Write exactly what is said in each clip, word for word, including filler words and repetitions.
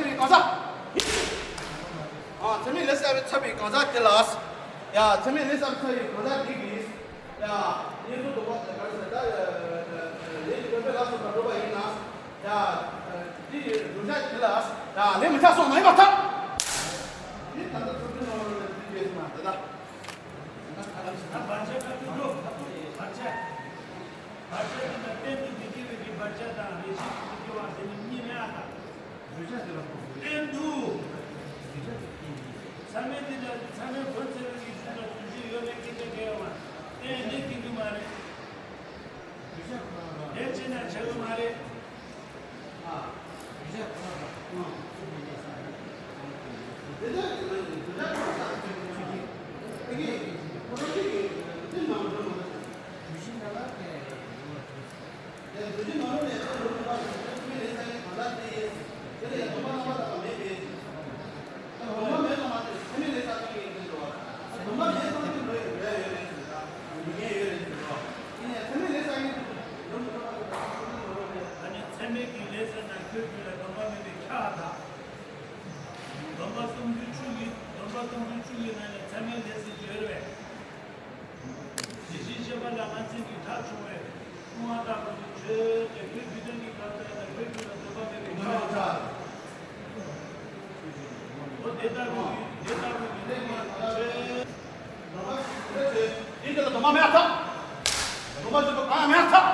གང་ཟག་ཨ་མཚན་མེད་ལས་བསགས་པའི་ཚར་བའི་གང་ཟག་དེ་ལ། ཡ་མཚན་མེད་ལས་བསགས་པའི་ཚར་བའི་གང་ཟག་དེ་གིས། ཡ་དངོས་སུ་དོགས་པ་དང་ག་རེ་ཟེར་ད། ལས་ཀྱི་དགོས་པའི་ལ་སོགས་པ་འགྲོ་བ་ཡིན་ན། ཡ་དེ་ཡི་བསྒྲུབ་བྱ་དེ་ལ། ཡ་ལས་མི་འཆགས་སོང་མ་ཡིན་པར་ཐལ། དེ་ད་ལྟ་ཚུལ་ཁྲིམས་ནང་ལ་དེ་དགོས་སོང་ན་དེ་ད། བར་ཆད་ཁ་ཐུག་འགྲོ་ཁ་ཐུག་བར་ཆད། བར་ཆད་དེ་ལ་གཏན་དུ་མི་སྐྱེ་བའི་གི་བར་ཆད་དང་རེ་ཞིག་ཏུ་སྐྱེ་བ་དེ་ནི་གཉིས་མེད་ཨ་ཐག་གཏན་དུ། མཚམས་མེད་དེ་ལ་མཚམས་མེད་བོད་ཚེ་རིང་གི་རྒྱུད་ལ་རྫུན་བཤད་ཡོད་མེད་སྐད་ཆ་བཤད་ཡོང་བ་གཏན་ནས་སྐྱེ་རྒྱུ་མ་རེད། ལས་བྱས་ན་བྱ་གི་མ་རེད། ཚད་མེད་ཀྱི་ལས་ཟེར་ན་ཁྱོད་རྒྱུད་ལ་སྡོམ་པ་མེད་པའི་ཁྱབ་པ་དང་། སྡོམ་པ་སྟོང་ཕྲག་བཅུ་ཡི་སྡོམ་པ་སྟོང་ཕྲག་བཅུ་ཡི་ནང་ནས་ཚད་མེད་ལས་ཟེར་གྱི་ཡོད་རེད་པས། དེ་བཞིན་གཤེགས་པ་ལ་ང་མཚན་གྱི་ཁྲག་ཕྱུང་བས་སྐུ་ལྔ་བཏབ་པ་ནི་ཆོས་ཅན། ཁྱོད་རྒྱུད་དོན་གྱི་ཁ་ཟས་དང་ཁྱོད་རྒྱུད་ལ་སྡོམ་པ་མེད་པའི་ཁྱབ་པ་དང་། འོ་དེ་ལྟ་བུའི་དེ་ལྟ་བུའི་ཡོན་ཏན་མ་ཆེ། འདི་ལ་སྡོམ་པ་མེད་ཐག་སྡོམ་པ་བཞི་པོ་གང་ཡང་མེད་ཐག་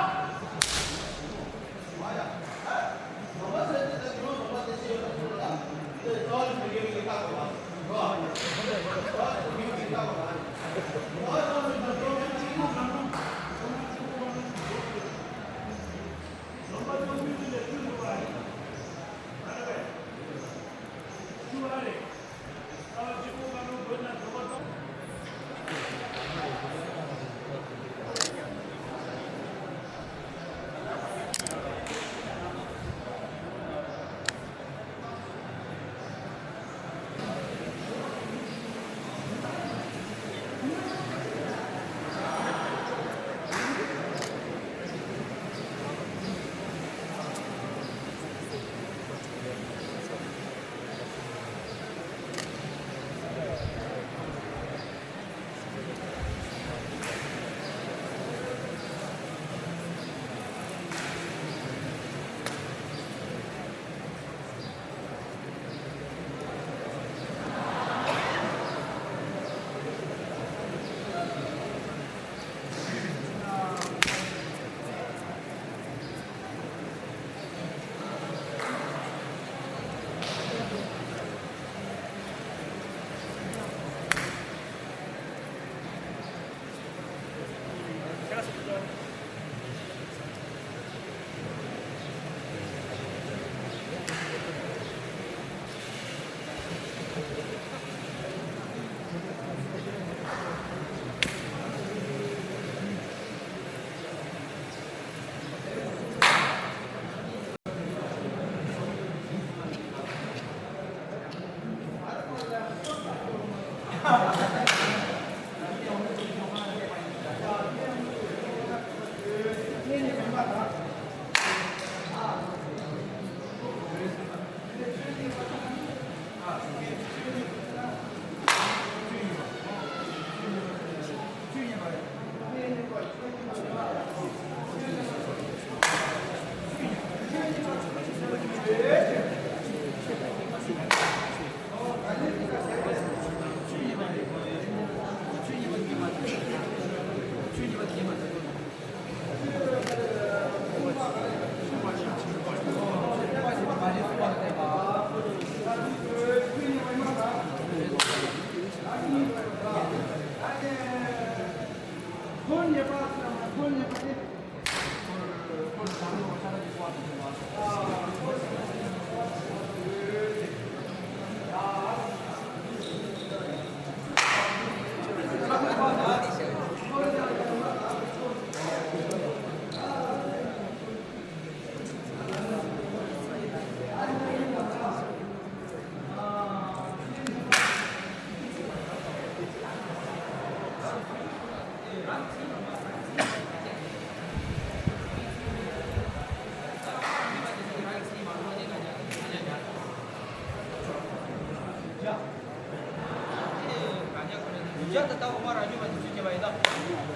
བྱ་དང་ལྟ་བ་མ་རང་རྒྱུད་པ་དེ་ཚོས་བྱས་པ་ཡིན་ན།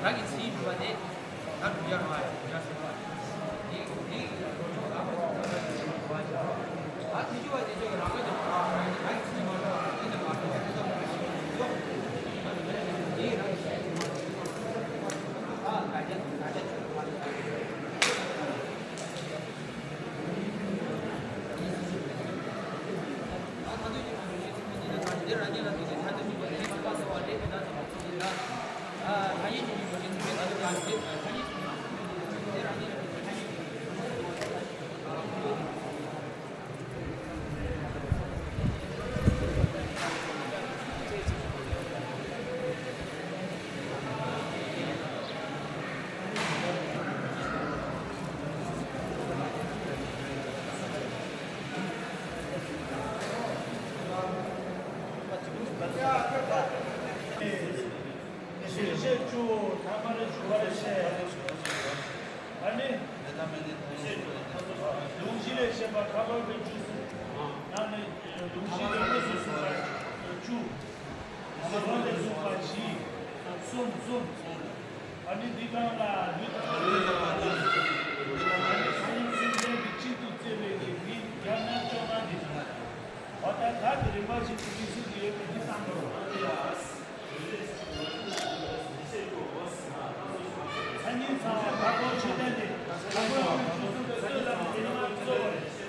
རང་གི་ཚེའི་འབུལ་བ་དེ། ད་དྲུག་བརྒྱ་རང་ཡ་དྲུག་བརྒྱ་ཟེར་བ། དེ་དེ་ལོ་ཆུང་ལ་ཨ་དེ་བྱས་པ་ཡིན་ན། ཨ་དེ་བྱས་པ་དེ་ཚོས་རང་གི་དེ་མ་རང་གི་ཚེའི་འབུལ་བ་དེ་དེ་མ་རེད། དེ་ཚོ་མ་རེད། དེ་རང་གི་ཚེའི་འབུལ་བ་དེ་ཨ་ད་ཆ་ད་ཆ་ཆུང་བ་དེ། ཞེས་བཤད་བཅུ་ཐ་མ་རེ་བཅུ་བ་རེ་བཤད། ཨ་ནི། ལུང་གཞི་ལས་བཤད་པ་ཁ་དོག་གི་བཅུ་གསུམ། ནང་ནས་ལུང་གཞི་ལས་དངོས་སུ་གསུངས་པ་བཅུ། ཁ་དོག་ལས་གསུངས་པ་བཞི། གསུམ་གསུམ། ཨ་ནི་འདི་གང་ལ་ལུས་དང་ལུས་དང་ཨ་ནི་ཐ་སྙད་སེམས་ཅན་གྱི་གཅིག་ཏུ་བརྩི་བའི་གི་མི་བརྒྱ་ནང་བཅོ་ལྔ་འདི། འོ་ད་ད་དེ་རིམ་པ་བཞིན་དུ་དམིགས་བསལ་གྱི་ཡོད་པའི་འདི་བསམ་པ་རེད། མཚན་ཉིད་ཚང་བ་བར་དོ་ཆོས་ལྡན་ཏེ། དང་པོའི་ཆོས་གསུམ་གྱི་སྲོལ་ལ་དེ་ནི་མ་གཙོ་བོ་རེད།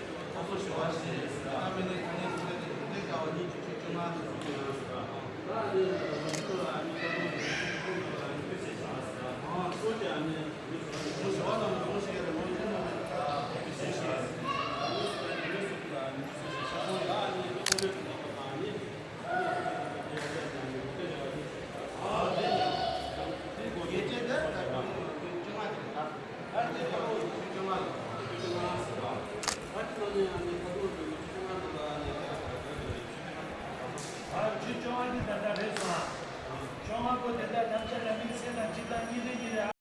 ཨ་ཆོས་བཅོ་ལྔ་འདི་ད་ལྟ་རེད་སོང་ཨ། བཅོ་ལྔ་པོ་དེ་དག་ཐམས་ཅད་ལ་དམིགས་བསལ་དང་སྤྱིར་བཏང་གཉིས་ལྡན་གཉིས་ལྡན་